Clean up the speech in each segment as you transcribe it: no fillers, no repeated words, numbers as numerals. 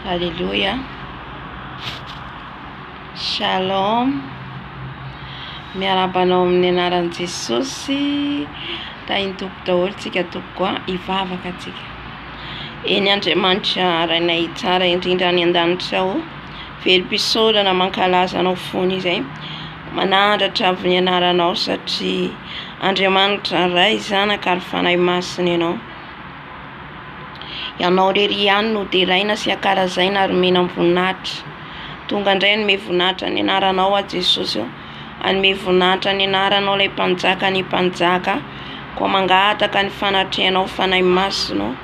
Aleloia. Shalom. Miarahaba anao amin'ny anaran'i Jesosy. Tahin'ny Tompo daholo tsika tompoko a. Hivavaka tsika. Eny Andriamanitra Rainay tsara indrindra any an-danitra ao. Velom-pisaorana mankalaza anao foana izay. Manandratra avy ny anaranao satria Andriamanitra Ray, Zanaka ary Fanahy Masina ianao. Ianao irery ihany no deraina sy ankalazaina ary omena voninahitra. Tonga indray hanome voninahitra ny anaranao aho Jesosy ô. Hanome voninahitra ny anaranao ilay mpanjaka ny mpanjaka. Koa mangataka ny fanatrehanao Fanahy Masina ô.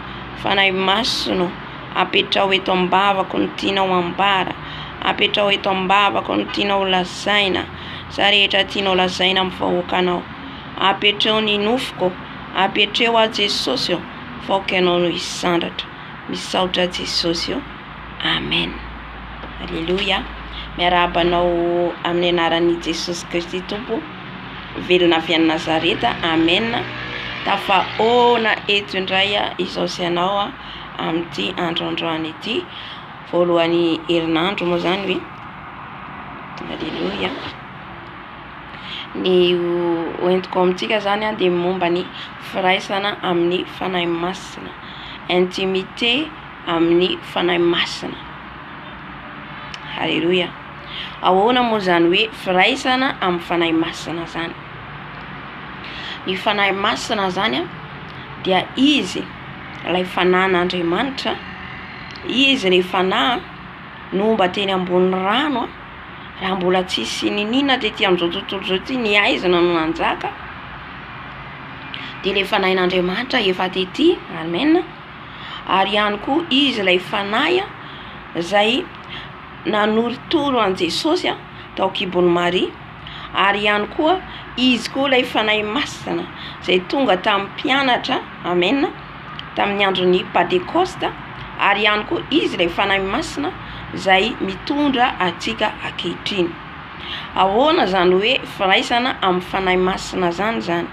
Fanahy Masina ô, apetraho eto am-bavako ny tianao ambara. Apetraho eto am-bavako ny tianao lazaina. Izay rehetra tianao lazaina amin'ny vahoakanao. Apetreo ny nofoko, apetreo aho Jesosy ô, fa aoka Ianao no hisandratra. Misaotra Jesosy ô. Amen. Aleloia. Miarahaba anao amin'ny anaran'i Jesosy Kristy Tompo, velona avy any Nazareta. Amen. Tafahoana eto indray izao sy ianao amin'ity andro androany ity. Voalohany herinandro moa izany hoe. Aleloia. Ny hoentiko amintsika zany a dia momba ny firaisana amin'ny Fanahy Masina, intimité amin'ny Fanahy Masina. Haleloia. Ahoana moa zany hoe firaisana amin'ny Fanahy Masina zany? Ny Fanahy Masina zany a dia izy ilay Fanahin'Andriamanitra, izy ilay Fanahy no mba teny ambony rano a. Raha mbola tsisy niniana tety amin'izao tontolo izao ity, ny haizina no nanjaka, dia ilay Fanahin'Andriamanitra efa tety, amen, ary ihany koa Izy ilay Fanahy izay nanorotoro an'i Jesosy tao an-kibon'i Maria, ary ihany koa Izy koa ilay Fanahy Masina izay tonga tamin'ny mpianatra, amen. Tamin'ny andron'ny Pantekosta, ary ihany koa Izy ilay Fanahy Masina izay mitondra antsika ankehitriny. Ahoana izany hoe firaisana amin'ny Fanahy Masina izany izany?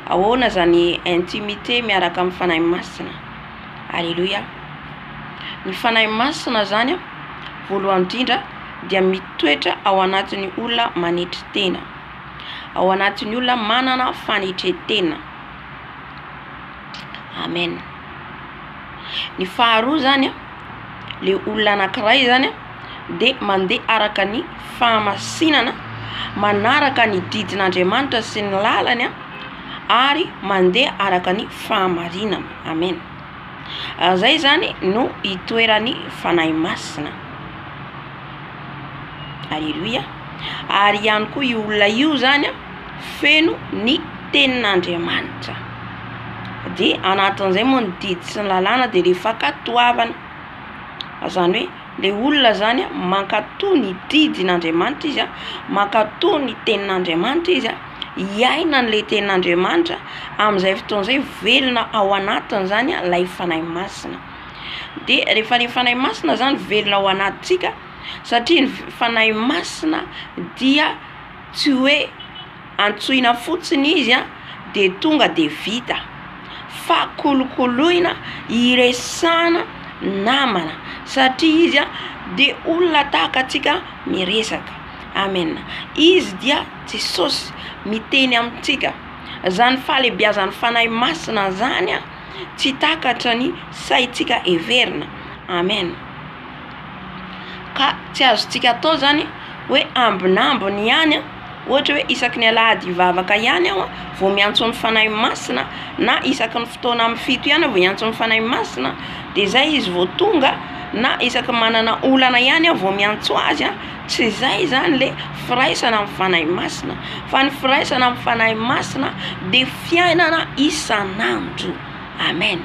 Ahoana izany intimité miaraka amin'ny Fanahy Masina? Aleloia. Ny Fanahy Masina izany, voalohany indrindra, dia mitoetra ao anatin'ny olona manetry tena, ao anatin'ny olona manana fanetren-tena. Amen. Ny faharoa zany a, le olona anankiray zany a de mandeha araka ny fahamasinana, manaraka ny didin'Andriamanitra sy ny lalany a, ary mandeha araka ny fahamarinana. Amen. Zay zany no itoeran'ny Fanahy Masina. Aleloia. Ary ihany koa io olona io zany a, feno ny tenin'Andriamanitra. Dia anatin'izay moa ny didy sy ny lalàna dia le fankatoavana. Izany hoe le olona zany a mankatò ny didin'Andriamanitra izy a, mankatò ny tenin'Andriamanitra izy a, iainany le tenin'Andriamanitra, amin'izay fotoana izay velona ao anatiny zany a lay Fanahy Masina. Dia rehefa le Fanahy Masina zany velona ao anatintsika, satria ny Fanahy Masina dia tsy hoe antsoina fotsiny izy a de tonga de vita fa kolokoloina iresahana namana satria izy a de olona tahaka antsika miresaka, amen, izy dia Jesosy miteny amintsika, zany fahalebiazan'ny Fanahy Masina zany a tsy takatra ny saintsika heverina, amen. Ka tsy azontsika atao zany hoe ambinambiny ihany an, ohatra hoe isaky ny alahady hivavaka ihany aho vao miantso ny Fanahy Masina na isaky ny fotoana amin'ny fito ihany aho vao hiantso ny Fanahy Masina de zay izy vao tonga na isaky ny manana olana ihany aho vao miantso azy an, tsy zay zany le firaisana amin'ny Fanahy Masina fa ny firaisana amin'ny Fanahy Masina de fiainana isan'andro, amen.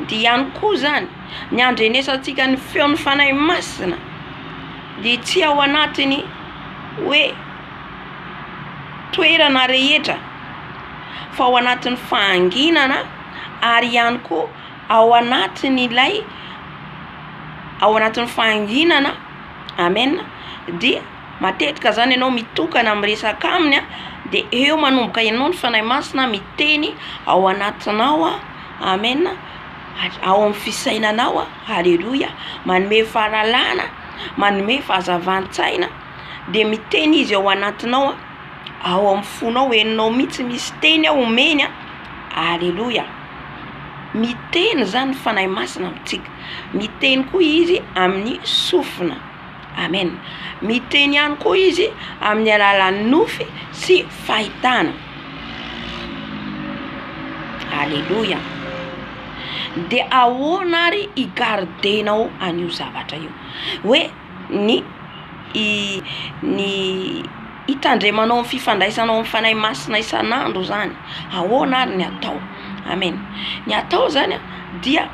De ihany koa zany ny handrenesantsika ny feon'ny Fanahy Masina dia tsy ao anatin'ny hoe toerana rehetra fa ao anatin'ny fahanginana ary ihany koa ao anatin'ilay ao anatin'ny fahanginana, amen, dia matetika zany ianao mitokana miresaka aminy a, de eo manomboka ianao ny Fanahy Masina miteny ao anatinao a, amen. Ao amin'ny fisainanao, aleloia, manome fahalalana, manome fahazavan-tsaina, de miteny izy ao anatinao, ao amin'ny fonao, henonao mihitsy misy teny ao omeny a, aleloia. Miteny zany ny Fanahy Masina amintsika, miteny koa izy amin'ny sofina, amen. Miteny ihany koa izy amin'ny alalan'ny nofy sy fahitana, aleloia. De ahoana ary hi-garder-nao an'io zavatra io? Hoe ny i ny hitandremanao ny fifandraisanao amin'ny Fanahy Masina isan'andro zany, ahoana ary ny atao? Amen. Ny atao zany a dia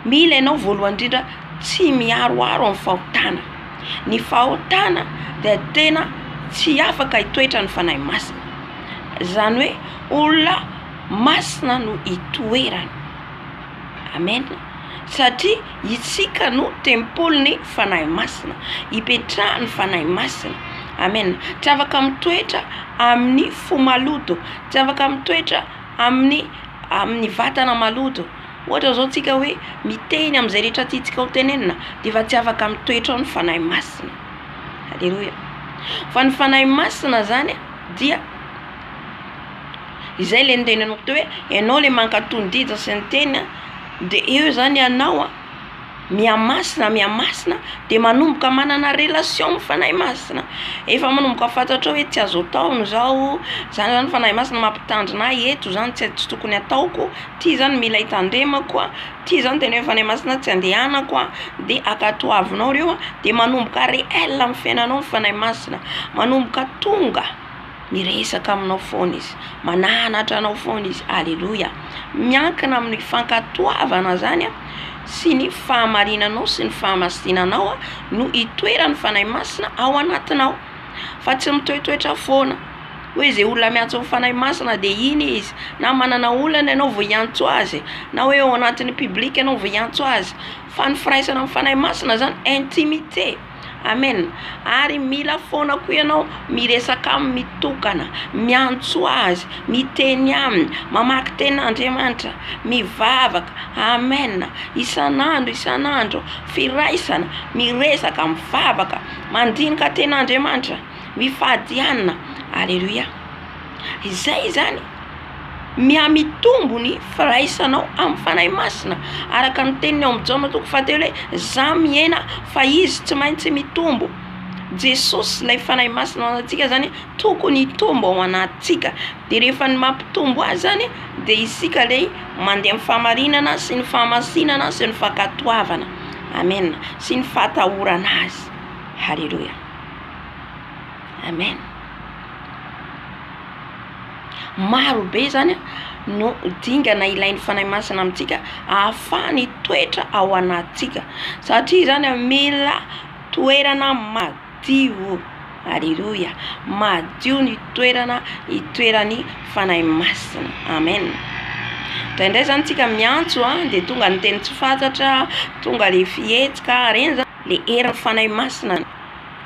mila ianao voalohany indrindra tsy miharoharo amin'ny fahotana, ny fahotana dia tena tsy afaka hitoetra ny Fanahy Masina, zany hoe olona masina no itoerany, amen, satria isika no tempolin'ny Fanahy Masina, ipetrahan'ny Fanahy Masina, amen, tsy afaka mitoetra amin'ny fo maloto, tsy afaka mitoetra amin'ny amin'ny vatana maloto, ohatra zao tsika hoe miteny amin'izay rehetra tiantsika ho tenenina de efa tsy afaka mitoetra ao ny Fanahy Masina, aleloia, fa ny Fanahy Masina zany dia Izay le noteneniko teo hoe ianao le mankato ny didy sy ny teny a, de eo zany ianao a mihamasina mihamasina de manomboka manana relation amin'ny Fanahy Masina, efa manomboka fantatrao hoe tsy azo atao ny zao, zany zany Fanahy Masina mampitandrina ahy eto zany tsy tsy tokony ataoko, ty zany mila hitandremako a, ty zany tenenin'ny Fanahy Masina tsy andehanako a, de ankatoavinao reo a, de manomboka réel amin'ny fiainanao ny Fanahy Masina, manomboka tonga. Miresaka aminao foana izy, mananatra anao foana izy, aleloia. Miankina amin'ny fankatoavana zany sy ny fahamarinanao sy ny fahamasinanao no itoeran'ny Fanahy Masina ao anatinao, fa tsy mitoetoetra foana hoe zay olona miantso ny Fanahy Masina de iny izy, na manana olana ianao vao hiantso azy, na hoe ao anatin'ny public ianao vao hiantso azy, fa ny firaisana amin'ny Fanahy Masina zany intimité. Amen! Ary mila foana koa ianao miresaka aminy mitokana, miantso azy, miteny aminy, mamaky tenin'Andriamanitra, mivavaka, amen! Isan'andro isan'andro, firaisana, miresaka, mivavaka, mandinika tenin'Andriamanitra, mifady hanina, aleloia! Izay izany. Mihamitombo ny firaisanao amin'ny Fanahy Masina, araka ny teniny ao amin'ny Jaona toko fahatelo hoe, Za mihena fa Izy tsy maintsy mitombo. Jesosy ilay Fanahy Masina ao anatintsika zany tokony hitombo ao anatintsika, de rehefa ny mampitombo azy zany de isika le mandeha amin'ny fahamarinana sy ny fahamasinana sy ny fankatoavana, amen, sy ny fahatahorana Azy, haleloia, amen. Maro be izany no dingana ilain'ny Fanahy Masina amintsika ahafahany hitoetra ao anatintsika satria izany mila toerana madio, aleloia, madio ny toerana itoeran'ny Fanahy Masina, amen. Indraindray izany tsika miantso dia tonga ny teny tsy fantatra, tonga le fihetsika, reny zany le herin'ny Fanahy Masina.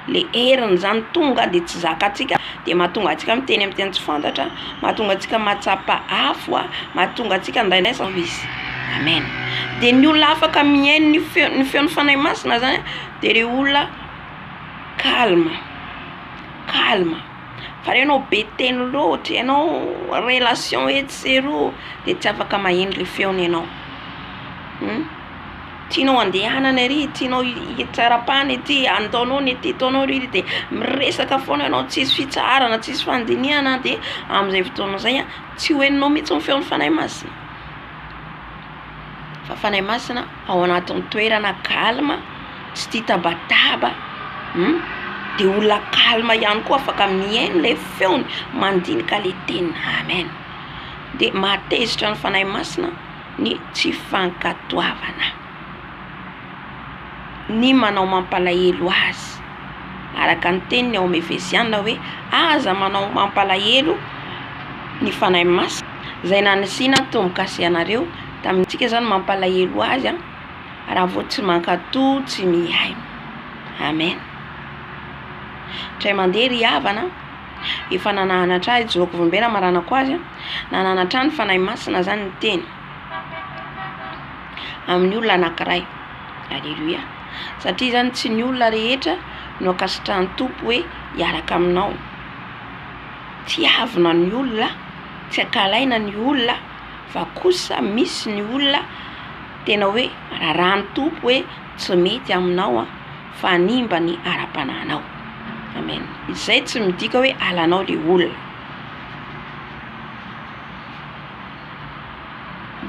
le heriny zany tonga de tsy zakantsika de mahatonga antsika miteny amin'ny teny tsy fantatra, mahatonga antsika mahatsapa afo a, mahatonga antsika indraindray sao izy, amen, de ny olona afaka mihaino ny feo ny feon'ny Fanahy Masina zany a de le olona calme, calme, fa raha ianao be teny loatra, ianao relation etsy sy eroa de tsy afaka maheno le feony ianao, hum. Tianao andehanana ery, tianao hitsarapana ety, ataonao ny ety, ataonao ny ery, de miresaka foana ianao, tsisy fitsaharana, tsisy fandinihana, de amin'izay fotoana izay an, tsy ho henonao mihitsy ny feon'ny Fanahy Masina, fa Fanahy Masina ao anatin'ny toerana calme, tsy tia tabataba, hum, de olona calme ihany koa afaka mihaino le feony, mandinika le teniny, amen, de mahatezitra ny Fanahy Masina. ny tsy fankatoavana, ny manao mampalahelo azy, araka ny teniny ao amin'ny Efesiana hoe, aza manao mampalahelo ny Fanahy Masina, izay nanisiana tombo-kase anareo tamintsika izany mampalahelo azy an, raha vao tsy mankatò, tsy mihaino. Amen. Indray mandeha ry havana, Efa nananatra ahy Joko Vombena maranako azy a, nananatra ahy ny Fanahy Masina zany niteny. amin'ny olona anankiray. Aleloia. Satria izany tsy ny olona rehetra no ankasitrahan'ny Tompo hoe hiaraka aminao. Tiavina ny olona, tsy ankahalaina ny olona, fa kosa misy ny olona tena hoe rarahan'ny Tompo hoe tsy mety aminao an, fa hanimba ny ara-panahinao. Amen. Izay tsy midika hoe halanao le olona.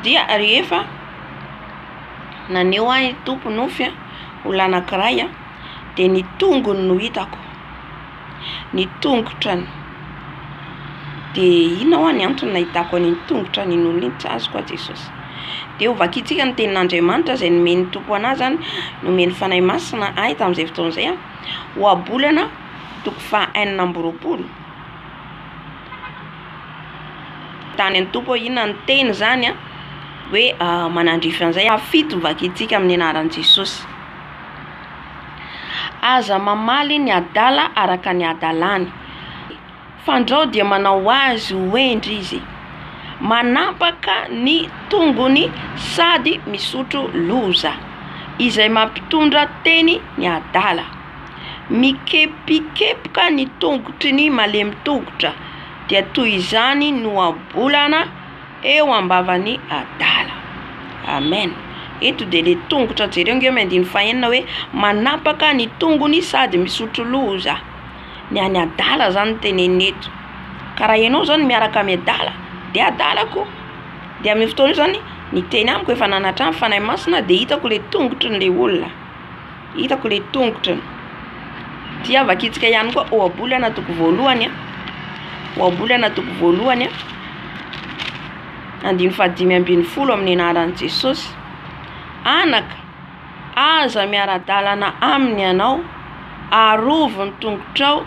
Dia rehefa naneho ahy ny Tompo nofy an, olona anankiray an, dia ny tongony no hitako. Ny tongotrany. Dia inona hoa ny antony nahitako an'iny tongotra an'iny olona iny? Tsy azoko hoa Jesosy. Dia ho vakintsika ny tenin'Andriamanitra izay nomen'ny Tompo anah izany, nomen'ny Fanahy Masina ahy tamin'izay fotoana izay an, Ohabolana toko faha 26. Tany an'ny Tompo hoe inona ny teny izany an, hoe manandrify an'izay. Fahafito vakintsika amin'ny anaran'i Jesosy. Aza mamaly ny adala araka ny hadalany, fandrao dia manao azy ho hendry izy. Manapaka ny tongony sady misotro loza, izay mampitondra teny ny adala. Mikepikepoka ny tongotry ny malemy tongotra, dia toy izany ny ohabolana. eo am-bavan'ny adala. Amen. Eto dia le tongotra jereo nge amin'ny andininy fahenina hoe manapaka ny tongony sady misotro loza. Ny an'ny adala zany no tenenina eto. Ka raha ianao zany miaraka amin'ny adala dia adala koa. Dia amin'io fotoana io zany ny teny amiko efa nanatra ahy ny Fanahy Masina dia hitako le tongotrin'le olona. Hitako le tongotrany. Dia vakintsika ihany koa ohabolana toko voalohany a. Ohabolana toko voalohany a. Andininy fahadimy ambin'ny folo amin'ny anaran'i Jesosy. Anaka, aza miara-dalana aminy ianao, arovy ny tongotrao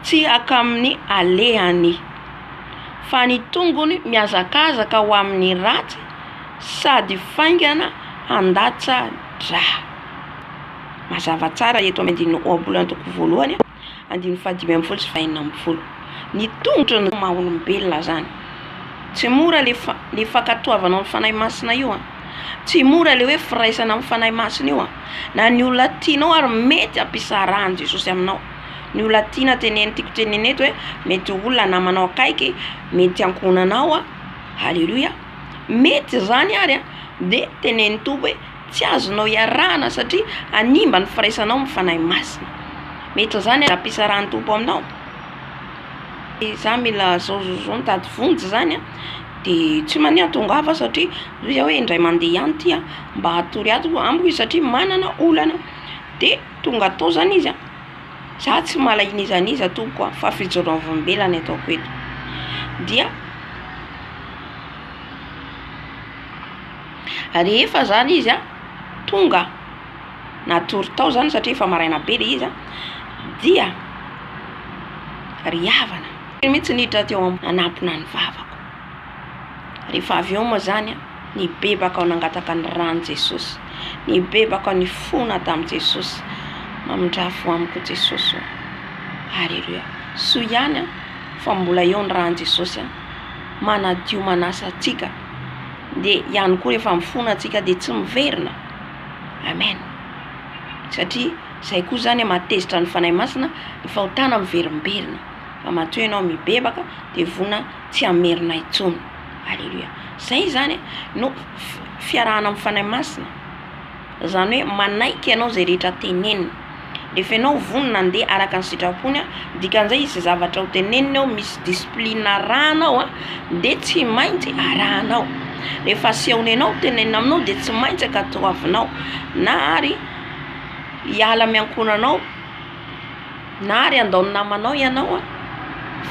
tsy hakamin'ny alehany. Fa ny tongony mihazakazaka ho amin'ny ratsy sady faingana handatsa-drà. Mazava tsara eto amin'ny andininy ohabolana toko voalohany, andininy faha-15 sy faha-16. Ny tongotry ny maha olombelona zany. Tsy mora le fa- le fankatoavanao ny Fanahy Masina io an. Tsy mora le hoe firaisana amin'ny Fanahy Masina io an. Na ny olona tianao ary mety hampisarahan'i Jesosy aminao. Ny olona tiana tenenina tiako tenenina eto hoe mety ho olona namanao akaiky, mety ankohonanao an. Aleloia. Mety izany ary an, de tenenin'ny Tompo hoe tsy azonao iarahana satria hanimba ny firaisanao amin'ny Fanahy Masina. Mety izany hampisarahan'ny Tompo aminao. Za mila zao zao zao mitady vonjy zany an, de tsy maninona tongava satria hoy za hoe indray mandeha ihany ty an, mba hatory ato amiko izy satria manana olana. De tonga tao zany izy an, za tsy mahalala n'iza n'iza tompoko an, fa fijoroana vavolombelona ny ataoko eto. Dia rehefa zany izy an tonga natory tao zany satria efa maraina be le izy an, dia ry havana mihitsy niditra teo am- nanampina ny vavako. Rehefa avy eo moa zany an, nibebaka aho nangataka ny ran'i Jesosy, nibebaka aho nifona tamin'i Jesosy, mamindrà fo amiko Jesosy ô, aleloia, soa ihany an fa mbola eo ny ran'i Jesosy an, manadio manasa antsika, dia ihany koa rehefa mifona antsika dia tsy miverina, amen, satria zay koa zany mahatezitra ny Fanahy Masina ny fahotana miverimberina, fa matoa ianao mibebaka dia vonona tsy hamerina intsony. Aleloia. Zay izany no fiarahana amin'ny Fanahy Masina. Izany hoe manaiky ianao izay rehetra teneniny. Rehefa ianao vonona handeha araka ny sitrapony, dikan'izay izay zavatra ho teneniny ao, misy discipline arahanao dia tsy maintsy arahanao. Rehefa asehony anao, tenenina aminao dia tsy maintsy ankatoavinao. Na ary hiala amin'ny ankohonanao. Na ary handao ny namanao ianao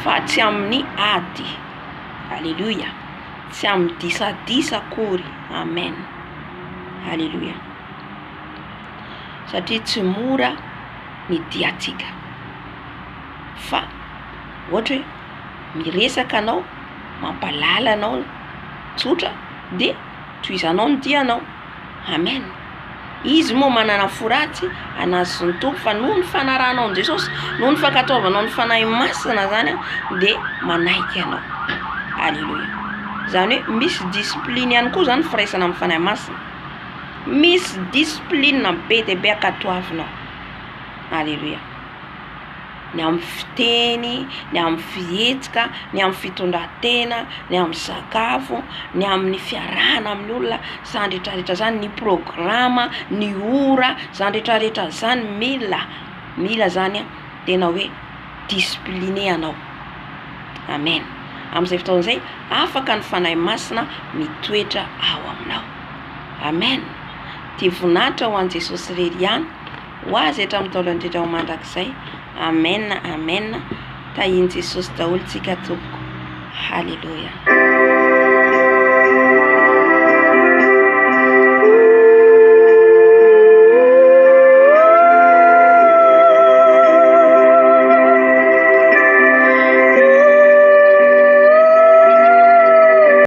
fa tsy amin'ny ady. Aleloia. Tsy amin'ny disadisa akory. Amen. Aleloia. Satria tsy mora ny diantsika. Fa ohatra hoe miresaka anao, mampahalala anao tsotra dia tohizanao ny dianao. Amen. Izy moa manana fo ratsy anazy sy ny Tompo fa noho ny fanarahanao an'i Jesosy, noho ny fankatoavanao ny Fanahy Masina zany dia manaiky ianao. Aleloia. Zany hoe misy discipline ihany koa zany firaisana amin'ny Fanahy Masina. Misy discipline be dia be ankatoavinao. Aleloia. Ny amin'ny fiteny, ny amin'ny fihetsika, ny amin'ny fitondran-tena, ny amin'ny sakafo, ny amin'ny fiarahana amin'ny olona, izany rehetra rehetra izany, ny programa, ny ora, izany rehetra rehetra izany mila, mila izany an, tena hoe discipliné anao. Amen. Amin'izay fotoana izay, afaka ny Fanahy Masina mitoetra ao aminao. Amen. Dia voninahitra ho an'i Jesosy irery ihany, ho Azy hatramin'ny taona indrindra ho mandrakizay. Amen, amen. Tahian'i Jesosy daholo tsika tompoko. Haleloia.